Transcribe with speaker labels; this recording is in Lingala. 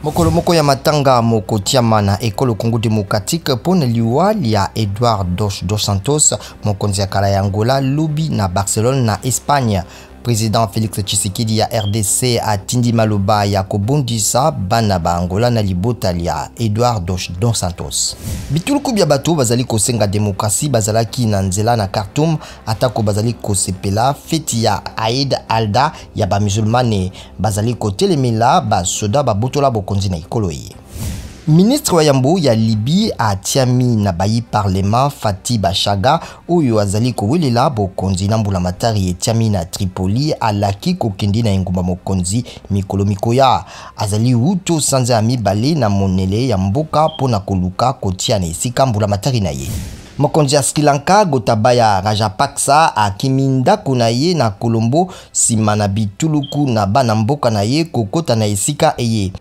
Speaker 1: Mokolo moko ya matanga mokotiama na ekolo Congo démocratique mpo na liwa lya Eduardo dos Santos, mokonzi ya kala ya Angola, lobi na Barcelone na Espagne. President Felix Tshisekedi ya RDC atindi maloba ya kobondisa bana ba Angola na libota lya Eduardo dos Santos. Bituluku bya bato bazali kosenga demokrasi bazalaki na nzela na Khartoum atako bazali kosepela feti ya Aid Alda ya ba musulmane, bazali kotelemela basoda babotola bokonzi na ekolo ye. Ministre wa yambo ya Libye atiami na bayi parlement Fathi Bachagha oyo azali kowelela bokonzi na mbulamatari etiami na Tripoli alaki kokende na engumba mokonzi mikolo mikoya. Azali wuto sanza ya mibale na monele ya mboka mpo na koluka kotia na esika mbulamatari na ye. Mokonzi ya Sri Lanka Gotabaya Rajapaksa akimi ndako na ye na Colombo nsima na bituluku na bana mboka na ye kokota na esika eye.